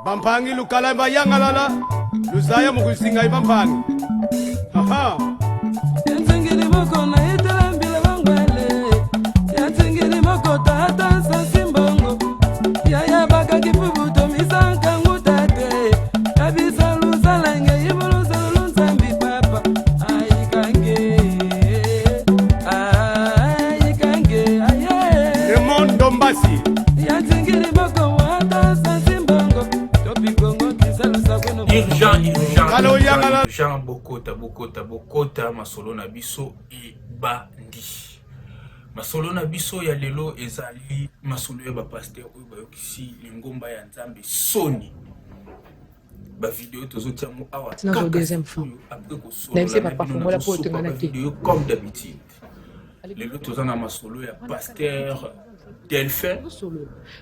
Bampangi lukala bayangalala luzaya mukusinga ibampangi. Aha. Yansengeli moko na etela mbila bangwele Yansengeli moko tata nsasi mbongo Yaya bakaki pubuto misanka ngutate Kabisa lusalenge ibulusa lunzambi papa Ayikange Ayikange aye Raymond Ndombasi. Yansengeli moko wata nsasi mbongo Topi Kongo kisalusa kweno Urgent, urgent, Kalo urgent, yangala. urgent, bokota, bokota, bokota, masolo na biso ebandi. Masolo na biso ya lelo ezali masolo ya ba pasteur oyo bayokisi lingomba ya Nzambe soni. Ba video tozotia yango awa Nazo kaka deuxième fois. sikoyo, après kosolola Nayebisi na papa bino, fongola po nazosopa otongana ba te. video comme d'habitude. Lelo toza na masolo ya pasteur Delphin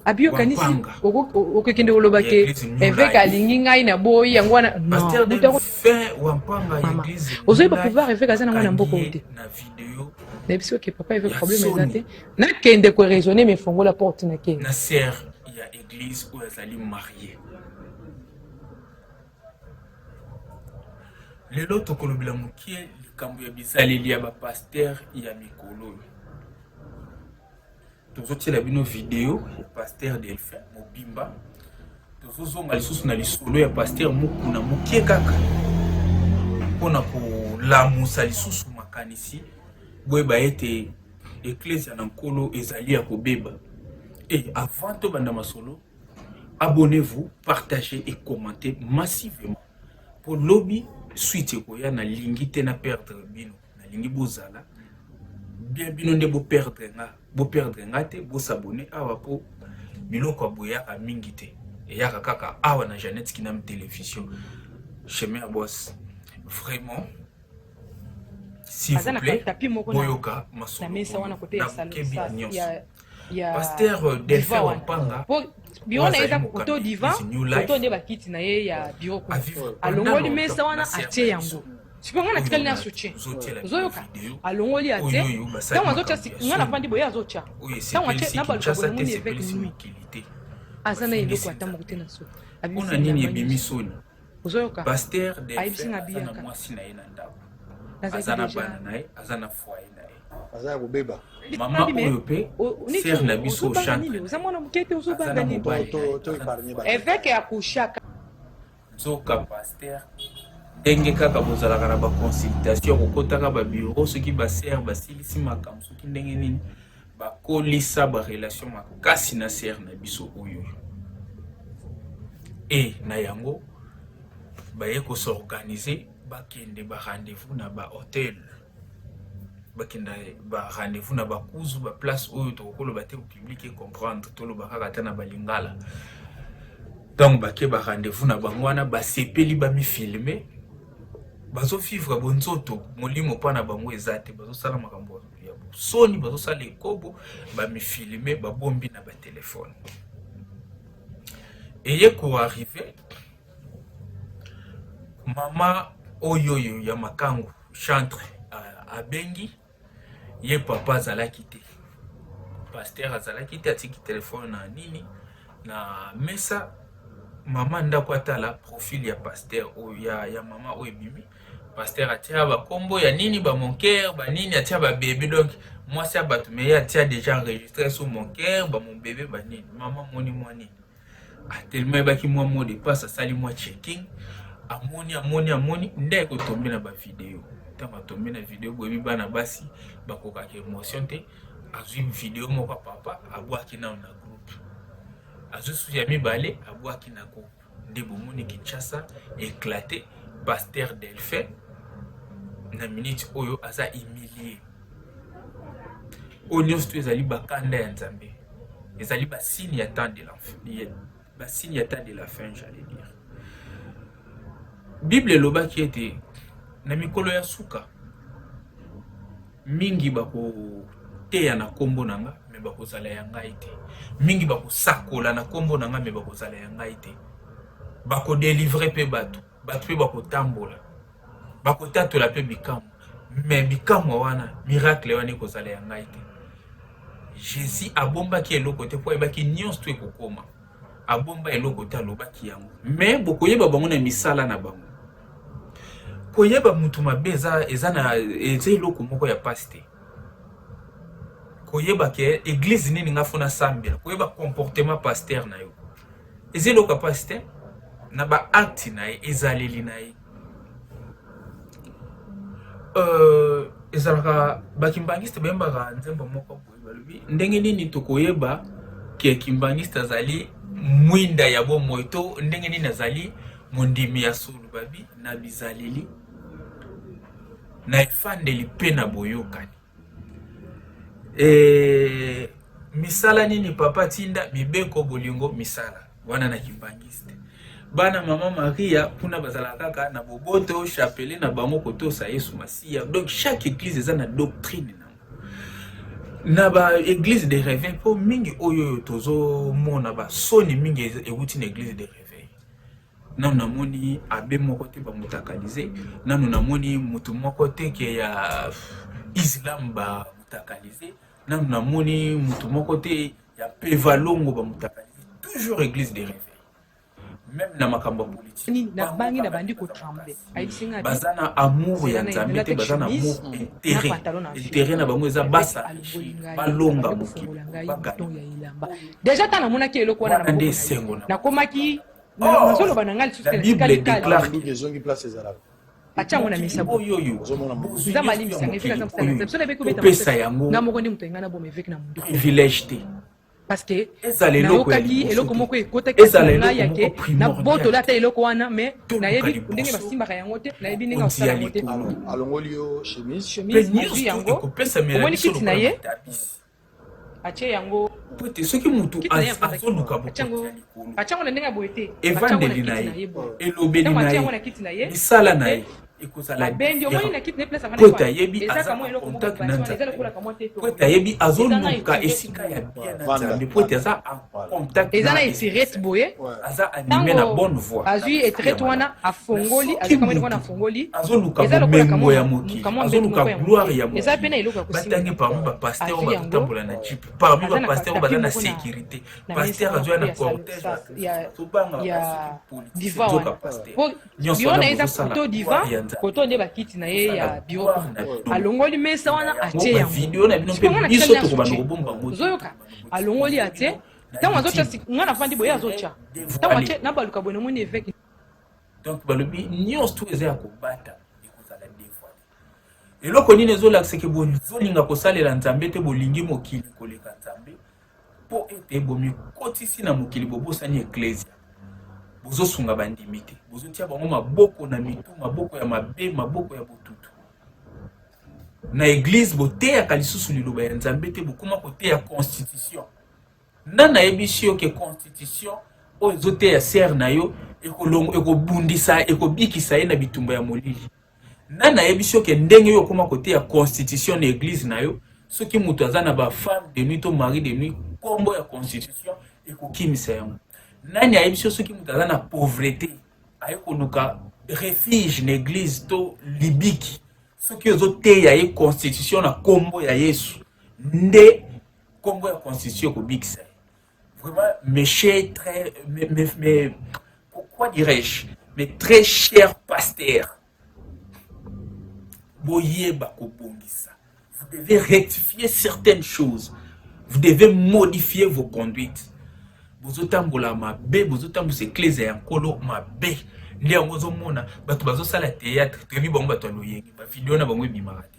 Abi okanisi Wampanga. okokende koloba Ya ke Eglise New évêque Life. alingi ngai na boyi yango wana non. Pasteur Moto yango- Delphin Wampanga ya Mama. Eglise New Ozoyeba Life pouvoir évêque aza nango na mboka oyo akangi te. ye na video Nayebisi oke papa évêque Ya problème eza soni. te. Nakende ko raisonner mais fongola porte nakende. na sœur ya église oyo azali marié. Lelo tokolobela mokie likambo ya bizaleli ya ba pasteur ya mikolo oyo. Tozotiela bino video ya pasteur Delphin mobimba. Tozozonga lisusu na lisolo ya pasteur Mukuna mokie kaka mpona kolamusa lisusu makanisi. Boyeba ete eklezia na Nkolo ezali ya kobeba. Et avant tobanda masolo, abonnez-vous, partagez et commentez massivement. Po lobi suite ekoya, nalingi te na perdre bino, nalingi bozala bien, bino nde bo perdre nga, bo perdre nga te, bo s'abonner awa po biloko ya boye eyaka mingi te, eyaka kaka awa na Jeannette Kinam Télévision. Chemin ya boss, vraiment s'il Aza vous na plaît, tapis moko na boyoka na masolo mesa oyo wana kote na ya salon bokebi sa nyonso. ya ya Pasteur Delphin divan wana. Wampanga Po bureau na ye eza azali kote mokambi divan, Eglise New Life. kote nde bakiti na ye ya bureau kuna. A vivre Alongoli pendant mesa longtemps wana na serre atie na yango. biso. Sikoyo nga natikali na Oyo soutien. tozotiela bino Ozoyoka? video. Alongoli atie. Oyo oyo basali Ntango azotia makambo ya nga soni. nafandi boye azotia. Oyo Ntango atie esepelisi na baluka Kinshasa boye te, namoni évêque esepelisi nui. mokili te. Aza na eloko ata Bafingisi moko te na so. Mpona nini ebimi soni? Ozoyoka? Pasteur Ayebisi Delphin nga aza na biyaka. mwasi na ye na ndako, Nazalaki aza na deja bana na ye, aza na foyer na ye. Aza ya kobeba. Mama Nani me- oyo pe nini sœur na biso ozobanga chantre nini? na Oza ye. mwana moke te, Aza ozobanga na nini? mobali na ye, To aza na épargne foyer. bato. Évêque akushaka. Nzoka pasteur ndenge kaka bozalaka na ba consultation kokotaka ba bureau soki ba sœur basilisi makambo soki ndenge nini bakolisa ba relation makasi na sœur na biso oyo e na yango baye kosorganize bakende ba rendez-vous na ba hotel, bakenda ba rendez-vous na bakuzu ba place oyo tokokoloba te public e comprendre, toloba kaka ata na balingala. Donc bake ba rendez-vous na bango wana, basepeli bamifilme, bazovivre bonzoto molimo mpa na bango eza te, bazosala makambo ya bosoni, bazosala ekobo, bamifilme babombi na batelefone. Eye koarrive mama oyo oyo ya makangu chantre abengi ye, papa azalaki te, pasteur azalaki te, atiki telefone na nini na mesa. Mama ndako atala profil ya pasteur oyo ya mama oyo ebimi, pasteur atia bakombo ya nini, ba mon cœur banini, atia ba bébé, donc mwasi ya bato, mais ye atia déjà enregistré sur mon cœur, ba mon bébé banini. Mama moni mwa nini atelema, ayebaki mwa mot de passe, asali mwa checking, amoni amoni amoni nde ekotombe na bavideo. Ntango atombe na video, boyebi bana basi bakokaka émotion te, azwi video moko ya papa abwaki nano na groupe, azwi susu ya mibale abwaki na groupe, nde bomoni Kinshasa éclaté. Pasteur Delphin na minute oyo aza humilié. Oyo nyonso to ezali bakanda ya Nzambe, ezali basigne ya temps de la basigne ya temps de la fin, j'allais dire. Bible elobaki ete na mikolo ya suka mingi bakoteya na nkombo na nga me bakozala ya ngai te, mingi bakosakola na nkombo na nga me bakozala ya ngai te, bakodelivre mpe bato, bato mpe bakotambola, bakotatola mpe bikamwa, me bikamwa wana, miracle wana ekozala ya ngai te. Jésus abombaki eloko te mpo ayebaki nyonso to ekokoma. Abomba eloko te, alobaki yango. Mais bokoyeba bango na misala na bango. Koyeba mutu mabe eza eza na eza eloko moko ya pasi te. Koyeba ke eglise nini nga fona sambela, koyeba comportement pasteur na yo. Eza eloko ya pasi te na ba acte na ye, ezaleli na ye. Euh, ezalaka ba kimbanguiste bayembaka nzembo moko boye balobi ndenge nini tokoyeba ke kimbanguiste azali mwinda ya bomoi to ndenge nini azali mondimi ya solo babi na bizaleli na efandeli mpe na boyokani e, misala nini papa tinda mibeko bolingo misala wana na kimbangiste bana mama maria kuna bazalaka kaka na boboto chapelet na bango kotosa yesu masiya donc chaque église eza na doctrine na na ba église de réveil mpo mingi oyo oyo tozomona basoni mingi ewuti na église de réveil nanu namoni abe moko te bamutakalize nanu namoni motu moko te ke ya islam bamutakalize nanu namoni motu moko te ya pevalongo bamutakalize toujours église de réveil meme na makambo ya politique nabangi nabandi kotremble ayebisi ngai baza na amour ya nzambe te baza na amour intérêt intérêt na bango eza basa balonga mokili ya elamba deja ntango namonaki eloko wana nde esengo nakomaki oh! nazoloba na ngai lisusu la bible déclare ezongi place ezalaka atia yango na mesa oyo nzambe alimbisa ngai eveke aza mosala nzambe so nayebi kobeta pesa yango nga moko nde moto alinga naboma eveke na mundu privilège te parce que ezala eloko ya nayokaki liboso eloko te. moko ekotaki Ezala na ngai eloko yake moko primordial nabotola ata eloko wana mais Toluka nayebi liboso ndenge basimbaka yango te nayebi ndenge bokonzi akosala ya yango te likolo. Alors, alongoli yo chemise. Mpe chemise nyonso azwi yango ekopesamela omoni biso kiti na lokola ye matabisi. atie yango Po ete soki moto kiti na ye afandaki azoluka atie bokonzi ya yango likolo, atie yango na ndenge ya boye te atie yango na evandeli na kiti na ye, ye boye elobeli ntango na atie yango ye, na kiti na ye misala na mpe ye ekozala abendi omoni différent. na kiti na ye place Po afandaki ete wana ayebi eza aza kamwa en eloko moko contact na bati wana eza Nzambe. lokola kamwa te Po ete ayebi eza na azoluka etirete esika boye ya bien na Vanda, Nzambe. Po ete vanda. aza en Voilà. contact eza na na Esprit etirete Saint. boye Ouais. Aza anime na ntango bonne voie, na azwi esprit ya etirete malamu. wana Mais afongoli soki azwi kamwa eloko wana mutu afongoli azoluka eza lokola bomengo kamwa ya mokili, kamwa mbeto azoluka moko ya gloire moke ya eza pe mokili, na eloko ya batangi kosimbela parmi ba pasteur oyo azwi yango bazotambola na jeep, parmi aza ba na pasteur oyo tapi baza na moko na sécurité, na mesa pasteur moko azoya na ya salo cortège sa, ya tobanga ya soki politicien divan nzoka wana pasteur po nyonso biro wana na ye eza bozosala koto divan gloire ya Nzambe, koto nde bakiti na ye bozosala ya biro gloire kuna na bino. alongoli mesa Na wana yango atie ba yango video na bino sikoyo mpe nga biso natikali na tokobanda soutien kobomba yango te, ozoyoka tokobanda alongoli kotia atie bino na ntango azotya YouTube. nga nafandi boye azotya ntango Dévoilé. atie nabaluka boye namoni eveke Donc balobi nyonso tu eza ya kobata ekozala dévoilé. Eloko nini ezolakisa ke bozolinga kosalela Nzambe te, bolingi mokili koleka Nzambe, mpo ete bomikotisi na mokili, bobosani eklezia, bozosunga bandimi te, bozotia bango maboko na mitu, maboko ya mabe, maboko ya botutu. Na eglise boteyaka lisusu liloba ya Nzambe te, bokoma koteya constitution. Nani ayebisi yo ke constitution oyo ezoteya sere na yo ekolongo ekobundisa ekobikisa ye na bitumba ya molili? Nani ayebisi yo ke ndenge yo okoma koteya constitution na eglise na yo, soki moto aza na ba femme de nuit to mari de nuit, kombo ya constitution ekokimisa yango? Nani ayebisi yo soki moto aza na pauvreté aye koluka refuge na eglise to libiki, soki ozoteya ye constitution na kombo ya Yesu nde kombo ya constitution ekobikisa ye? Vraiment, mes chers très mes, mes, mes, quoi dirais-je, mes très chers pasteurs, boyeba kobongisa. Vous devez rectifier certaines choses, vous devez modifier vos conduites. Bozotambola mabe, bozotambusa eklezia ya Nkolo mabe. Nde yango ozomona bato bazosala théâtre, toyebi bango bato ya loyenge, bavideo na bango ebimaka te.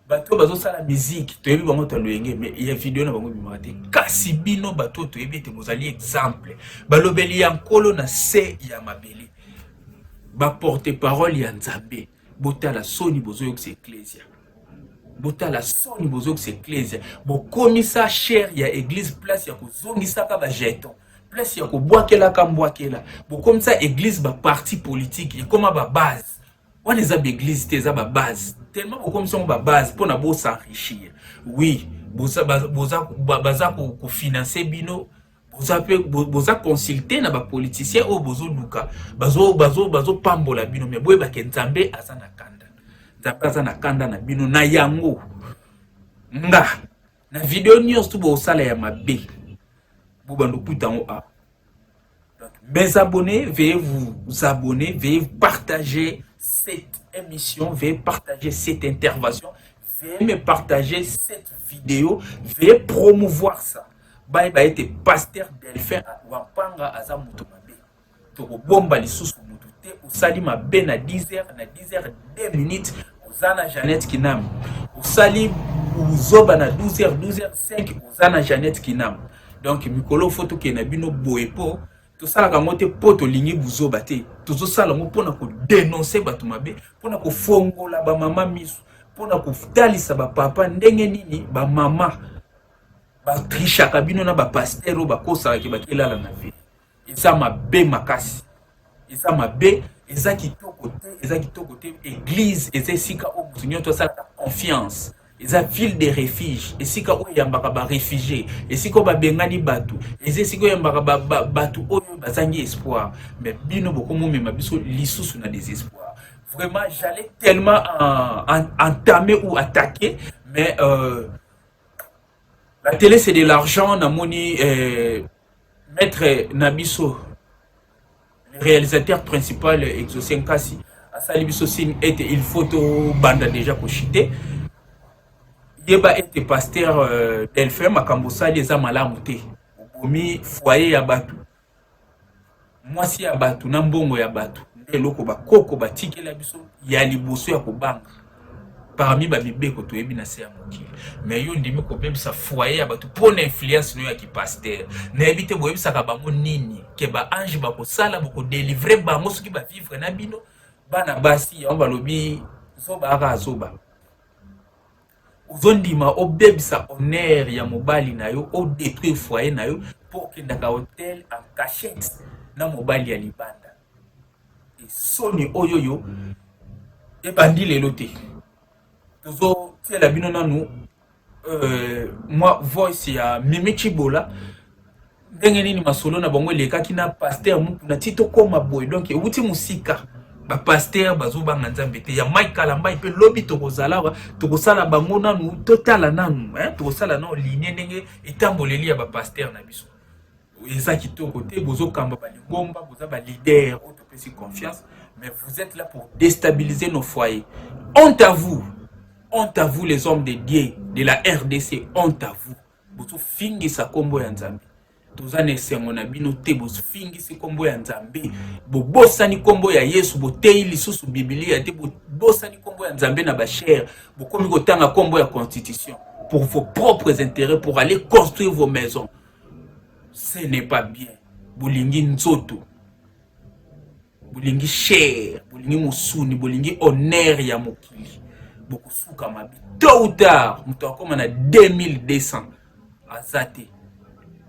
Bato oyo bazosala miziki toyebi bango to loyenge, mais ya video na bango ebimaka te. Kasi bino bato oyo toyebi ete bozali exemple, balobeli ya Nkolo na se ya mabele, ba porte parole ya Nzambe, botala soni bozoyokisa eklezia, botala soni bozoyokisa eklezia. Bokomisa chaire ya eglise place ya kozongisaka ba jeton, place ya kobwakelaka mbwakela. Bokomisa eglise ba parti politique, ekoma ba base. Wana eza ba eglise te, eza ba base. Tellement bokomisa yango ba base mpona bo s'enrichir. Oui, boza, boza, baza kofinancer bino, boza pe boza consulter na ba politiciens oyo bozoluka, bazo bazo bazopambola bino, mais boyeba ke Nzambe aza na kanda. Nzambe aza na kanda na bino. Na yango nga na video nyonso tu bosala ya mabe, bobanda okuta yango awa. Donc, mes abonnés, veuillez vous abonner, veuillez partager cette émission, veuillez partager cette intervention, veuillez me partager cette vidéo, veuillez promouvoir ça. Bye bye, ete pasteur Delphin Wampanga aza moto mabe. Tokobomba lisusu moto te, osali mabe na 10h, na 10h 2 minutes, oza na Jeannette Kinam. Osali buzoba na 12h, 12h5, oza na Jeannette Kinam. Donc mikolo fo tokende na bino boye po tosalaka yango te mpo tolingi buzoba te, tozosala yango mpona kodénoncer bato mabe, mpona kofongola bamama miso, mpona kotalisa bapapa ndenge nini bamama batrichaka bino na bapasteur oyo bakosalaki bakelala na vie. Eza mabe makasi, eza mabe, eza kitoko te, eza kitoko te. Église eza esika oyo moto nyonso asalaka confiance, eza ville de refuge, esika oyo eyambaka baréfugiés, esika oyo babengani bato, eza esika oyo eyambaka bato oyo bazangi espoir. Mais bino bokomomema biso lisusu na désespoir. Vraiment, j'allais tellement entamer ou attaquer, mais la télé, c'est de l'argent. Namoni maître na biso, le réalisateur principal, Exaucé Nkasi, asali biso signe ete il faut tobanda déjà kochuter. Yeba ete pasteur Delphin, makambo osali eza malamu te. Obomi foyer ya bato, mwasi ya bato na mbongo ya bato. Nde eloko bakoko batikela biso ya liboso ya kobanga parmi bamibeko toyebi na se ya mokili. Mais yo ndimi kobebisa foyer ya bato mpo na influence no ya kipasteur. Nayebi te boyebisaka bango nini ke baange bakosala, bokodélivrer bango soki bavivre na bino. Bana basi yango balobi zoba aka azoba. Ozondima obebisa honneur ya mobali na yo, odétruire foyer na yo mpo okendaka hotel en cachette na mobali ya libanda. Esoni oyo oyo ebandi lelo te. Tozotiela bino nanu mwa voice ya Mimi Chibola, ndenge nini masolo na bango elekaki na pasteur Mukuna ti tokóma boye. Donc ewuti mosika, bapasteur bazobanga Nzambe te. Ya Mike Kalambai mpe lobi tokozala awa, tokosala bango nanu, totala nanu, tokosala nanu ligne ndenge etamboleli ya bapasteur na biso. Eza kitoko te. Bozokamba balingomba, boza baleader oyo topesi confiance, mais vous êtes là pour déstabiliser nos foyers. Honte à vous, honte à vous, les hommes de Dieu de la RDC, honte à vous. Bozofingisa nkombo ya Nzambe. Toza na esengo na bino te. Bofingisi nkombo ya Nzambe, bobosani nkombo ya Yesu, boteyi lisusu Bibilia te, bobosani nkombo ya Nzambe na bachaire, bokomi kotanga nkombo ya constitution pour vos propres intérêts, pour aller construire vos maisons. Ce n'est pas bien. Bolingi nzoto, bolingi chair, bolingi mosuni, bolingi honneur ya mokili. Bokosuka mabe tôt ou tard. Moto akóma na 2200 aza te,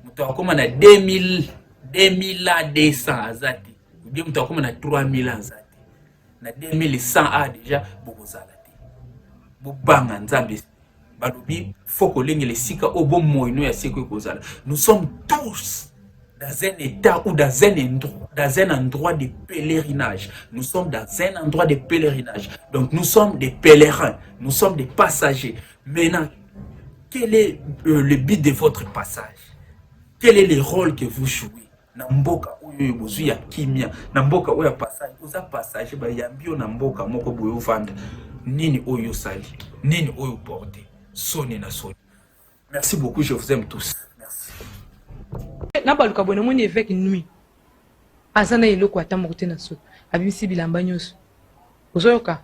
moto akóma na 2000, 2200 aza te, ou bien moto akóma na 3000 aza te, na 2100 a déjà bokozala te. Bobanga Nzambe. Balobi fo kolengela esika oyo bomoi no ya seko ekozala. Nous sommes tous dans un état ou dans un endroit de pèlerinage. Nous sommes dans un endroit de pèlerinage. Donc nous sommes des pèlerins, nous sommes des passagers. Maintenant, quel est le but de votre passage? Quel est le rôle que vous jouez na mboka oyo bozwi ya kimia, na mboka oyo ya passage? Oza passager, bayambi yo na mboka moko boye, ovanda. Nini oyo osali? Nini oyo porte? Soni na soni. Merci beaucoup, je vous aime tous, merci. Nabaluka boye, namoni évêque nuit, aza na eloko ata moko te na so, abimisi bilamba nyonso. Ozoyoka,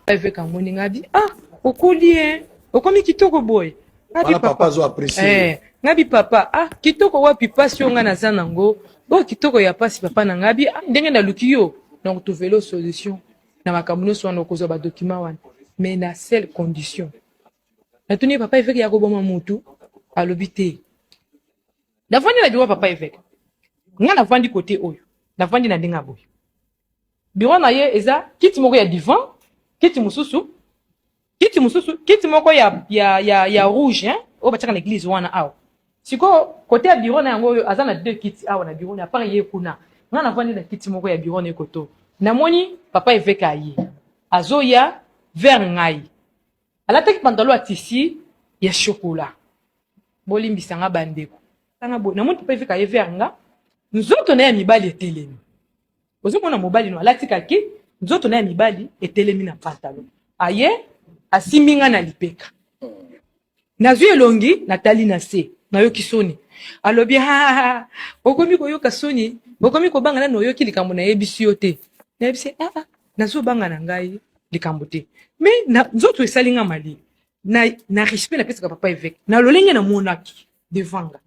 évêque amoni nga, abi: "Ah, okoli e, okomi kitoko boye." Abi papa azo apprécier. Eh, ngabi: "Papa, ah, kitoko wapi? Pasi oyo nga naza nango oyo, kitoko ya pasi, papa na ngai." Abi: "Ah, ndenge naluki yo, donc tovelo solution na makambo nyonso wana, okozwa badocument wana, mais na seule condition." Natuni ye: "Papa évêque, ya koboma mutu?" Alobi: "Te." Navandi na bureau papa évêque, nga navandi kote oyo, navandi na ndenge ya boye. Bureau na ye eza kiti moko ya divan, kiti mosusu, kiti mosusu, kiti moko ya rouge, hein, oyo batiaka na église wana awa. Sikoyo kote ya bureau na yango oyo, aza na deux kiti awa na bureau na apart ye kuna. Nga navandi na kiti moko ya bureau na ye koto. Namoni papa évêque aye, azoya vers ngai, alataki pantalon ya tissu ya chocolat. Bolimbisa nga, bandeko. Tanga boye, namoni papa évêque aye vers nga. Nzoto na ye ya mibali etelemi. Ozomona mobali no alati kaki, nzoto na ye ya mibali etelemi na pantalon. Aye asimbi nga na lipeka. Nazwi elongi natali na se, nayoki soni. Alobi ha okomi koyoka soni, okomi kobanga nanu oyoki likambo nayebisi yo te. Nayebisi ah ah nazobanga na ngai likambo te. Mais na nzoto esali nga malili. Na, na respect napesaka papa évêque na lolenge namonaki devant nga.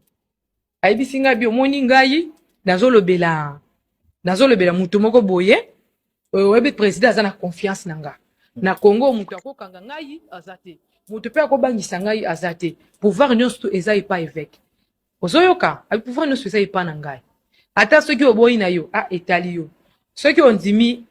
Ayebisi ngai bi omoni ngai nazolobela nazolobela moto moko boye oyebi president aza na confiance na nga na Congo moto akokanga ngai aza te moto mpe akobangisa ngai aza te pouvoir nyonso eza epa évêque ozoyoka abi pouvoir nyonso eza epa na ngai ata soki oboyi na yo ah etali yo soki ondimi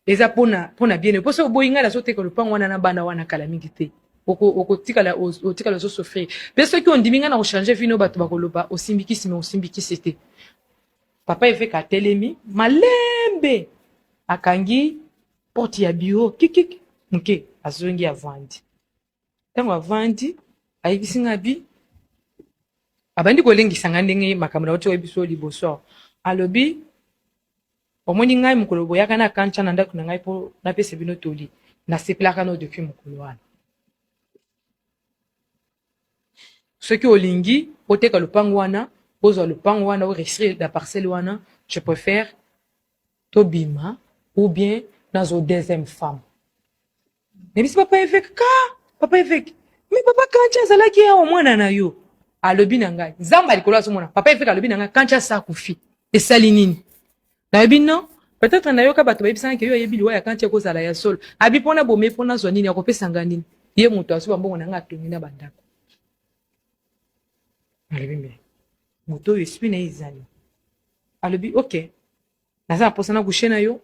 eza pona pona bien po soki oboyi ngai nazoteka lopango wana na bana wana kala mingi te okotikala otikala ozo souffrir pe soki ondimi ngai na kochange vino bato bakoloba osimbi kisi me osimbi kisi te papa eveke atelemi malembe akangi porte ya bureau kikik moke azongi avandi ntango avandi ayebisi ngai bi abandi kolengisa ngai ndenge makambo nauti koyebi biso liboso alobi Omoni ngai mokolo boyaka na kancha na ndako na ngai mpo napesa bino toli, nasepelaka no depuis mokolo wana. Soki olingi oteka lopango wana, ozwa lopango wana, o réussir na parcelle wana, je préfère tobima ou bien nazo deuxième femme. Nayebisi papa évêque ka papa évêque mais papa kancha azalaki awa mwana na yo alobi na ngai nzambe likolo azomona papa évêque alobi na ngai kancha asa akufi esali nini nayebi non peut-être nayoka bato bayebisaka ke yo ayebi liwa ya kancha ekozala ya solo abi mpona bome mpona azwa nini akopesa ngai nini ye moto azwi bambongo na ngai atongi na bandako alobi me moto oyo esprit na ye ezali alobi ok naza na mposa na kushe na yo.